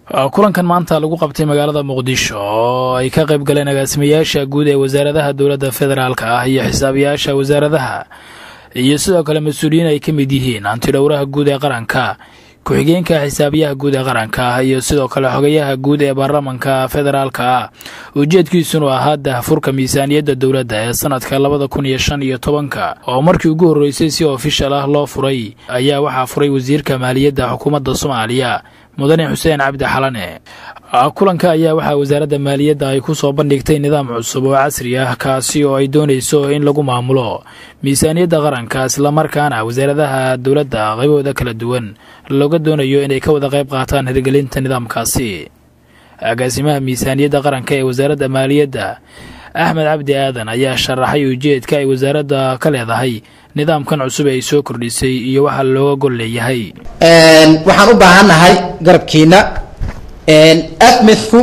Kulankan maanta lagu qabtay magaalada Muqdisho oo ay ka qayb galeen agaasimayaasha guud ee wasaaradaha dowladda federaalka ah iyo xisaabiyaasha wasaaradaha iyo sidoo kale mas-uuliyiin ay ka mid yihiin hantidhowraha guud ee qaranka, ku-xigeenka xisaabiyaha guud ee qaranka iyo sidoo kale xogayaha guud ee baarlamanka federaalka ah, ujeedkiisunu ahaa daahfurka miisaaniyadda dowladda ee sanadka 2015-ka oo markii ugu horreysay si official ah loo furay, ayaa waxaa furay wasiirka maaliyadda xukuumadda Soomaaliya, Mudane Xuseen Cabdi Xalane. Kulanka ayaa waxaa wasaaradda maaliyadda ay ku soo bandhigtay nidaam cusub oo casri ah, kaasi oo ay doonayso in lagu maamulo miisaaniyadda qaranka, islamarkaana wasaaradaha dowladda qaybahooda kala duwan looga doonayo inay ka wada qayb qaataan hirgelinta nidaamkaasi. Agaasimaha miisaaniyadda qaranka ee wasaaradda maaliyadda, Axmed Cabdi Aadan, ayaa sharaxay ujeedka ay wasaaradda ka leedahay nidaamkan cusub ee ay soo kordhisay iyo waxa looga gol leeyahay. Waxaan u baahannahay garabkiina. AFMIS-ku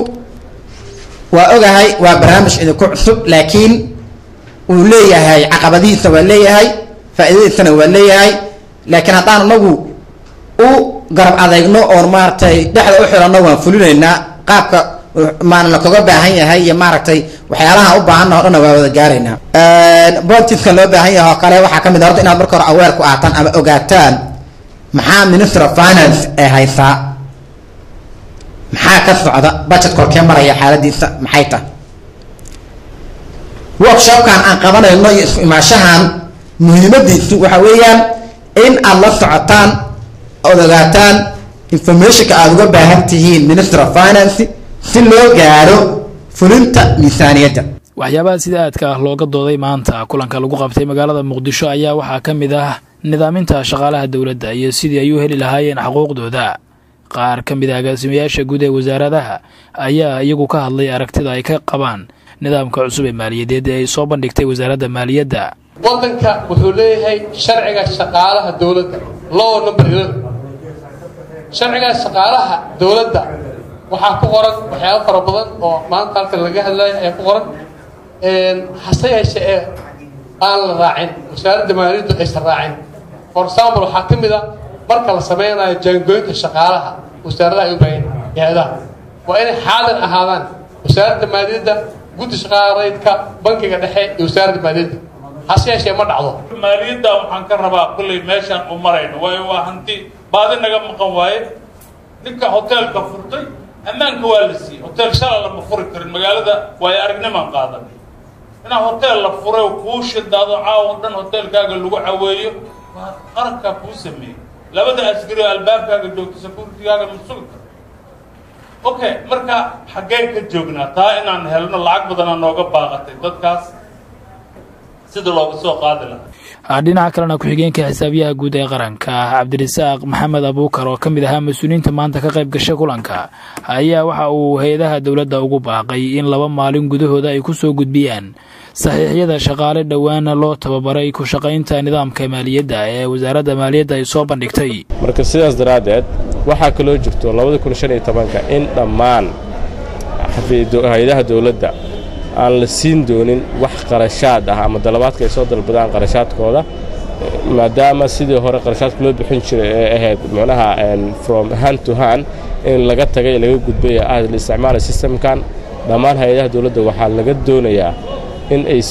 waa ogahay waa barnaamij idinku cusub, laakiin uu leeyahay caqabadihiisa, waa leeyahay faa'iidadiisana waa leeyahay. Laakiin haddaan anagu u garab adeegno oon maaragtay dhexda u xiranno, waan fulinaynaa qaabka maana la kaga baahan yahay iyo maaragtay waxyaalaha u baahanna o dhanna waa wada gaaraynaa. Points-ka loo baahan yahay oo kale waxaa kamid a horta inaad marka hore aware ku ahaataan ama ogaataan maxaa Minister of Finance ee haysaa, maxaa ka socda budget, korkee maraya, xaaladiisa maxay tahay. Workshopkan aan qabanayno iyo isku imaashahan muhiimadiisu waxa weeyaan in aad la socotaan ood ogaataan informationka aada uga baahan tihiin Minister of Finance si loo gaaro fulinta miisaaniyadda. Waxyaabaha sida aadka ah looga dooday maanta kulanka lagu qabtay magaalada Muqdisho ayaa waxaa ka mid ah nidaaminta shaqaalaha dowladda iyo sidii ay u heli lahaayeen xuquuqdooda. Qaar ka mid ah agaasimayaasha guud ee wasaaradaha ayaa iyagu ka hadlay aragtida ay ka qabaan nidaamka cusub ee maaliyadeed ee ay soo bandhigtay wasaaradda maaliyadda. Waddanka wuxuu leeyahay sharciga shaqaalaha dowladda, Law Number 11. Sharciga shaqaalaha dowladda waxaa ku qoran waxyaabo fara badan oo maanta halkan laga hadlayo ayaa ku qoran, hase yeeshe ee aan la raacin, wasaaradda maaliyaddu aysan raacin. For example, waxaa ka mid a marka la sameynayo jaangooyinta shaqaalaha wasaaradaha ay u baahan hay-adaha, waa inay xaadir ahaadaan wasaaradda maaliyadda, guddi shaqaalaha rayidka, bankiga dhexe iyo wasaaradda maaliyadda. Hase yeeshee ma dhacdo. Maaliyadda waxaan ka rabaa kulley meeshaan u marayno, waayo waa hanti baadi naga maqan waaye. Ninka hoteelka furtay ammaanka waa la siiyey. Hotel shala lama furi karin magaalada, waayo aragnimaan qaadanay inaa hotel la furay kuu shidaado, caawo dhan hoteelkaaga lagu caweeyo, waa qarankaa kuu sameeyey. Labada askari oo albaabkaaga joogto, security-gaaga ma sugi karo. Okay, marka xaggeen ka joognaa taa inaan helno? Lacag badanaa nooga baaqatay dadkaas sida looga soo qaadi lahaa. Dhinaca kalena, ku-xigeenka xisaabiyaha guud ee qaranka, Cabdirasaaq Maxamed Abuukar, oo ka mid ahaa mas-uuliyiinta maanta ka qayb gashay kulanka, ayaa waxa uu hay-adaha dowladda ugu baaqay in 2 maalin gudahooda ay ku soo gudbiyaan saxiixyada shaqaale dhowaana loo tababaray ku shaqaynta nidaamka maaliyadda ee wasaaradda maaliyadda ay soo bandhigtay. Marka sidaas daraaddeed waxaa kaloo jirto 2015-ka in dhammaan hay-adaha dowladda aan la siin doonin wax qarashaad ah ama dalabaadka ay soo dalbadaan qarashaadkooda, maadaama sidii hore qarashaadka loo bixin jiray ee ahayd micnaha from hand to hand in laga tagay, laga gudbay ee ah la isticmaalay systemkan. Dhammaan hay-adaha dowladda waxaa laga doonayaa inay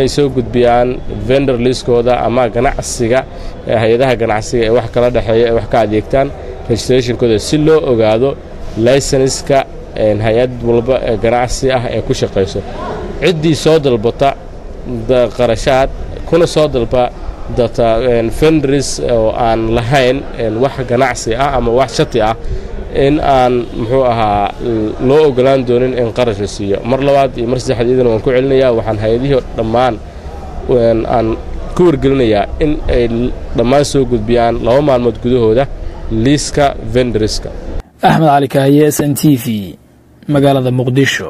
soo gudbiyaan vendor listkooda ama ganacsiga, hay-adaha ganacsiga ee wax kala dhexeeya ee wax ka adeegtaan, registrationkooda, si loo ogaado license-ka hay-ad walba ee ganacsi ah ee ku shaqayso. Ciddii soo dalbata qarashaad kuna soo dalba data vendors oo aan lahayn wax ganacsi ah ama wax shati ah, in aan muxuu ahaa loo ogolaan doonin in qarash la siiyo. Mar labaad iyo mar saddexaad iyadana waan ku celinayaa, waxaan hay-adihii dhammaan aan ku wargelinayaa in ay dhammaan soo gudbiyaan 2 maalmood gudahooda liiska vendorska. Axmed Cali Kahaye, SNTV, magaalada Muqdisho.